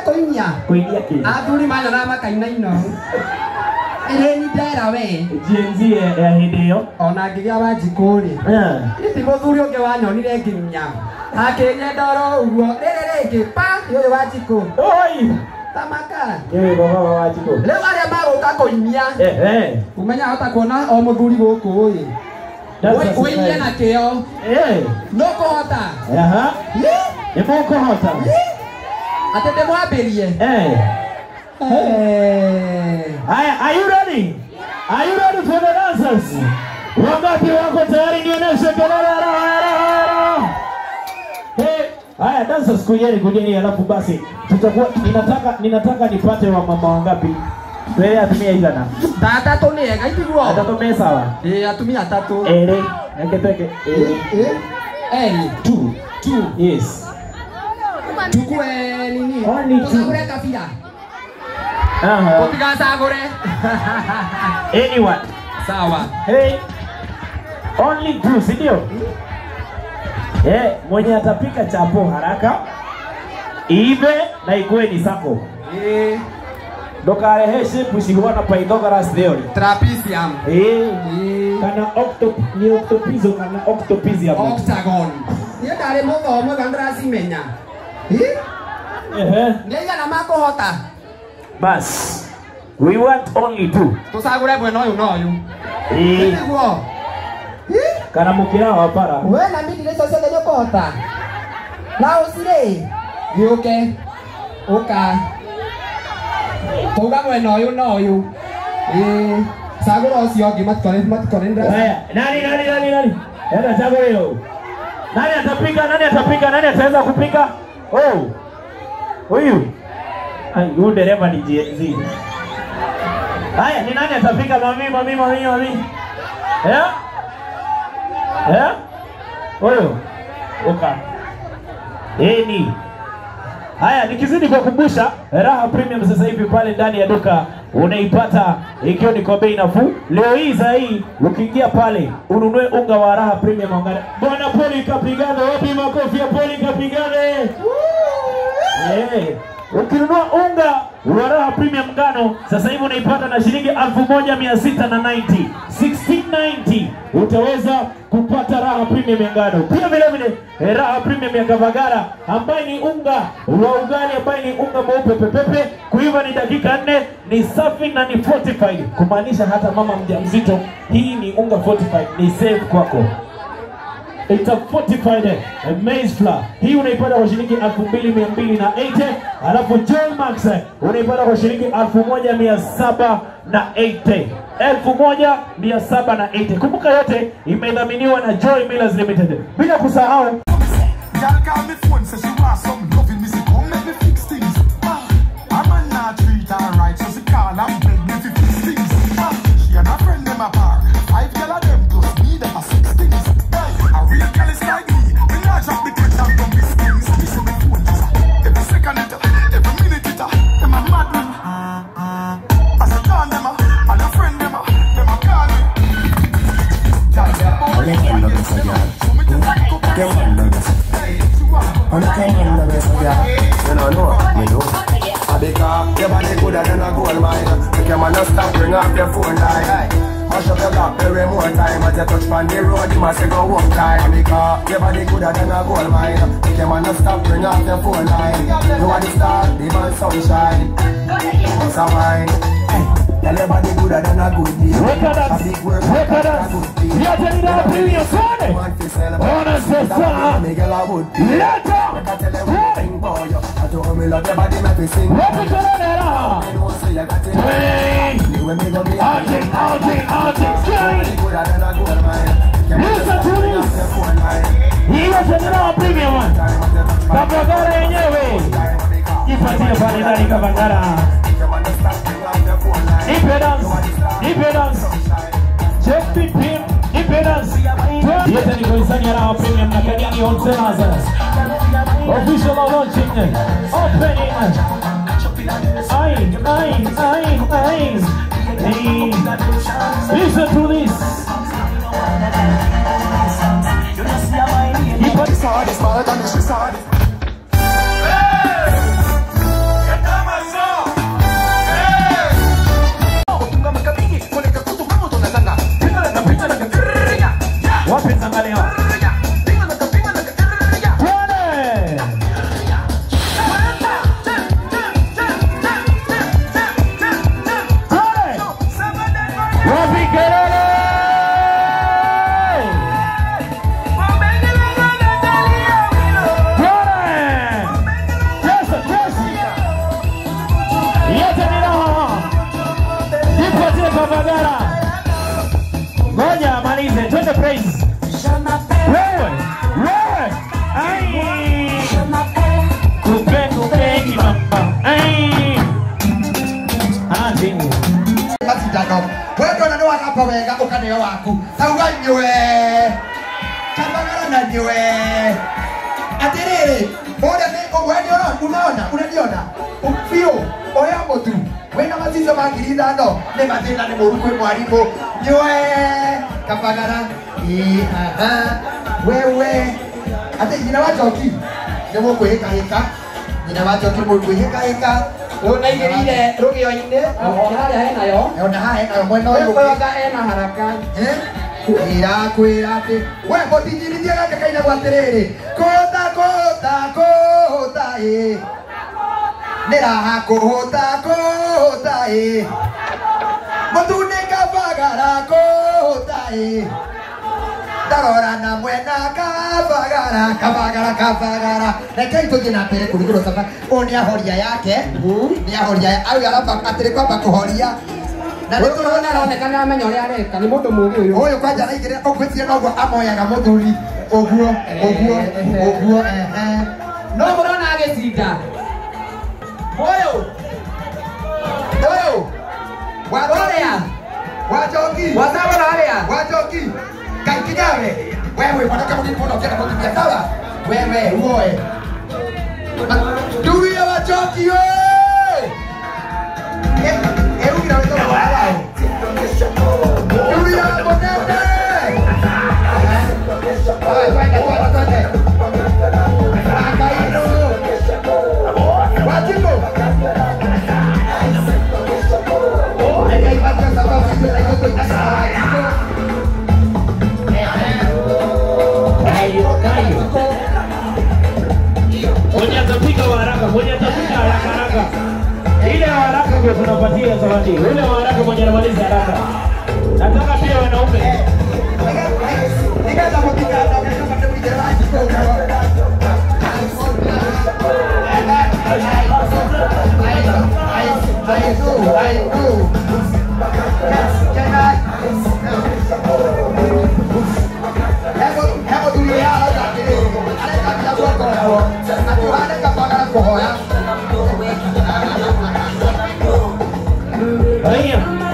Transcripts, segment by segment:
Kũinia. Kũinia kĩ? Athuri manyona makaina ino. Ĩrĩ ni ndera we. Gen Z ya hĩndĩ ĩyo. Ona ngĩgĩa Wanjikũ rĩ. Ti mũthuri ũngĩ wanyonire nginya. Akĩnyenda oro ũguo. Rĩrĩ rĩngĩ pa ũyũ Wanjikũ. Oi. Tamaka. Ĩĩ baba wa Wanjikũ. Rĩu arĩa magũka kũinia. Umenya hota kuona o mũthuri gũkũ ĩ. Ũinie na kĩo. Nũkũhota. Aha. Nĩ mũkũhota. Atĩ ndĩmwambĩrie. Haya, are you ready? Are you ready for the dancers? Wangapi wako tayari? Nionyeshe kelele raha. Hey, haya dancers kujeni kujeni, alafu basi tutakuwa ninataka nipate wa mama wangapi? Wewe atumia igana. Tatu ni ega itiguo. Tatu me sawa. Eh, atumia tatu. Ere, eke teke. Ere. Ere. Two. Two. Yes. Tukue nini? Only two. Tusagure kabila. Aha. Tutikasagure. Anyone. Sawa. Hey. Only two, si ndio? Eh, mwenye atapika chapo haraka iive na ikuwe ni sako. Eh. Ndokarehe shape ciguana Pythagoras theory. Trapezium. Eh. Kana octop ni octopizo kana octopisium. Octagon. Niĩ ndarĩ mũthomo ga ndĩracimenya. Eh? Eh. Nĩ igana makũhota. Bas. We want only two. Tusagure mwena ũyũ na ũyũ. Eh. Nĩguo. Kana mũkĩra wa bara. We na mimi ndĩrĩ ciothe nĩ ũkũhota. Na ũcirĩ. Gĩũke. Ũka. Tuga mwena ũyũ na ũyũ. Eh. Sagũra ũcio ũngĩ matikore ndĩra. Haya, nani nani nani nani? Enda chagua hiyo. Nani atapika? Nani atapika? Nani ataweza kupika? Oh. Huyu. Ai, huyu dereva ni Gen Z. Haya, ni nani atapika? Mami, mami, mami, mami. Eh? Eh? Huyu. Oka. Eni. Haya, nikizidi kukumbusha Raha Premium sasa hivi pale ndani ya duka unaipata ikiwa ni kwa bei nafuu. Leo hii saa hii ukiingia pale ununue unga wa Raha Premium ungana. Bwana Poli kapigane, wapi makofi ya Poli kapigane? Eh, ukinunua unga wa Raha Premium ngano sasa hivi unaipata na shilingi 1690. 1690 utaweza kupata Raha Premium ngano. Pia vile vile Raha Premium ya Kavagara ambaye ni unga wa ugali ambaye ni unga mweupe pepepe, kuiva ni dakika 4, ni safi na ni fortified, kumaanisha hata mama mjamzito hii ni unga fortified, ni safe kwako. It's a fortified maize flour. Hii unaipata kwa shilingi 2280. Alafu Joy Max unaipata kwa shilingi 1780. 1780. Kumbuka yote imedhaminiwa na Joy Millers Limited. Bila kusahau official launching, opening. Ai, ai, ai, ai. Hey. Listen to this. Kabagara. Ngoja amalize. Twende praise. Wewe, wewe. Ai. Kupe kupe mama. Ai. Ah, dingo. Masindano. Wewe ndo unanua hapa wega ukaneo waku. Tauga nywe. Kabagara na nywe. Atiriri, bora ni wewe unaona, unaniona. Upio, oya motu. Wena mazizo ma 5,000 ni mathina ni mũru kwĩ mwarimũ. Nywe Kabagara. Ĩ aha. Wewe. Ate nyina wa Njoki nĩ mũkwĩhĩkahĩka. Nyina wa Njoki mũkwĩhĩkahĩka. Unaigirire rugio-inĩ harĩa henayo. Ona haha henayo mwena ũyũ. Ũyũ ena haraka. Irakwĩra atĩ we mũtinjirithie gake kainagwo atĩrĩrĩ kũta kũta kũta ĩ nĩ raha kũhũta kũhũta ĩ mũtune Kabagara kũhũta ĩ ndarora na mwena Kabagara Kabagara Kabagara. Rekei tũthiĩ na mbere kũrugĩrwo cabaci. Ũyũ nĩ ahoria yake, nĩ ahoria au aramba atĩrĩ kwamba kũhoria. Na nĩ tũrona aronekana amenya ũrĩa areka, nĩ mũndũ mũũgĩ ũyũ. Ũyũ kwanja araigĩrĩra ũkwĩciria noguo amoyaga mũthuri ũguo ũguo ũguo ehe. No mũrona agĩcinda. Ũyũ ũyũ wa ũrĩa wa Njoki wa Sabara harĩa wa Njoki kaikinyawe wewe mwanake mũnini mũno ũkĩenda mũtumia sawa wewe uoe nduria wa Njoki oe eugira wetagwo wao nduria mũnene. Twende twende twende akaino wajiko Mwenye atapika haraka, mwenye atapika haraka haraka. Ile haraka ndio tunapatia zawadi. Ule haraka mwenye anamaliza haraka. Nataka pia wanaume.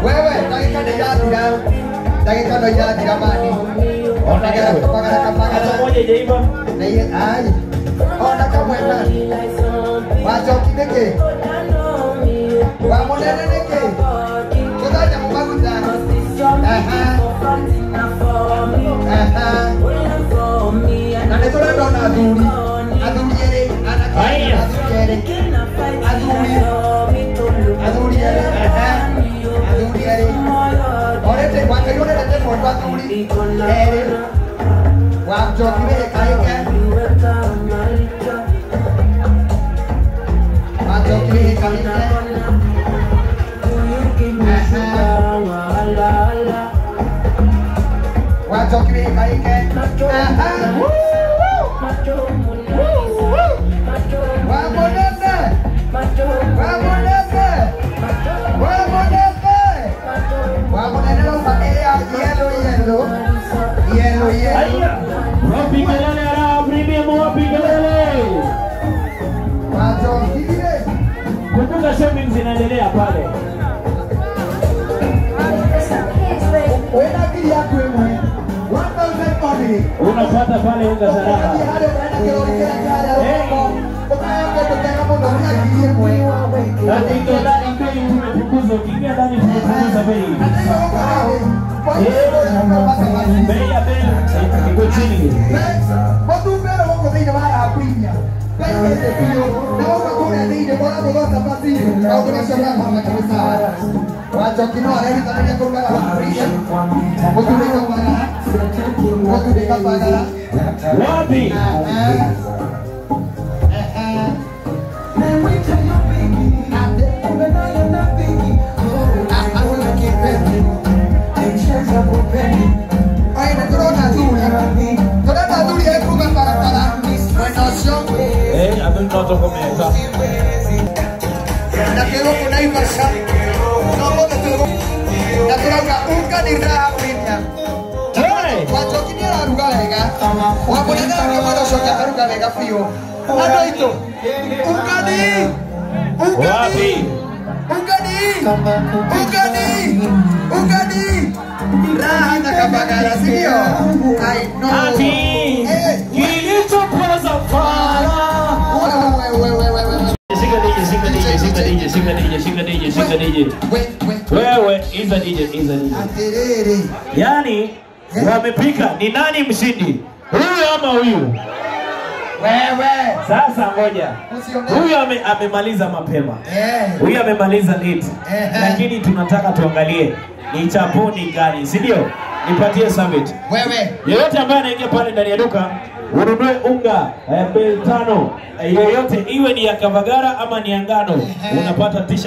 Wewe ndagĩka nĩ irathira, ndagĩka no irathira mani. Kabagara Kabagara Kabagara. Moja haijaiva. Na iye ai. Ona kamwena. Wa Njoki nĩkĩ? Wa mũnene nĩkĩ? Kũthanya mũmaguta. Aha. Aha. Na nĩ tũrenda ona athuri. Athuri erĩ, anake athuri erĩ. Athuri. Athuri erĩ. Aha. Athuri erĩ. Orete Wangai orete mũndũ athuri erĩ. Wa Njoki wĩhĩkahĩke. Wa Njoki wĩhĩkahĩke. Wa Njoki wĩhĩkahĩke. Aha. Wa mũnene. Wa mũnene. Wa mũnene. Wa mũnene roba ĩrĩa yellow yellow. Yellow yellow. Wapi kelele raha premium, wapi kelele? Wa Njoki. Kumbuka shopping zinaendelea pale. Wena ngiri yaku ĩmwe 1000 only. Unapata pale unga salama. Na ukiingia ndani bei tumepunguza, ukiingia ndani tumepunguza bei. Bei ya bei iko chini. Mũtumbero gũkũ thĩinĩ wa Raha Premium. Bei ĩthĩ biũ. Na gũkũ kũrĩa thĩinĩ mũragũrwo cabaci. Maũndũ macio marahana kabisa. Wa Njoki no arerutanĩria kũruga Raha Premium. Mũtu nĩ Kabagara. Mũtu nĩ Kabagara. Wapi? Ai, nĩ tũrona athuri. Tũrona athuri ekuga barabara. Mwena ũcio. Athuri no tũkũmeta. Na twĩ gũkũ Naivasha. No mũthĩ twĩ gũkũ. Na Ndirauga unga ni raha premium. Wanjoki nĩ araruga wega. Wamũnene wake mwena ũcio ũngĩ akaruga wega biũ. Andũ aitũ, unga ni unga ni unga ni unga ni unga ni raha na Kavagara, si ndio? I know. Ati kilichopoza fara. Wewe. Shika DJ, shika DJ, shika DJ, shika DJ, shika DJ, shika DJ. Wewe. Wewe, iza DJ, iza DJ. Atiriri. Yaani wamepika, ni nani mshindi? Huyu ama huyu? Wewe. Sasa ngoja. Huyu amemaliza mapema. Huyu amemaliza late. Lakini tunataka tuangalie ni chaponi gani, si ndio? Nipatie summit. Wewe. Yeyote ambaye anaingia pale ndani ya duka ununue unga bei 5, yoyote iwe ni ya Kavagara ama ni ya ngano, unapata t-shirt.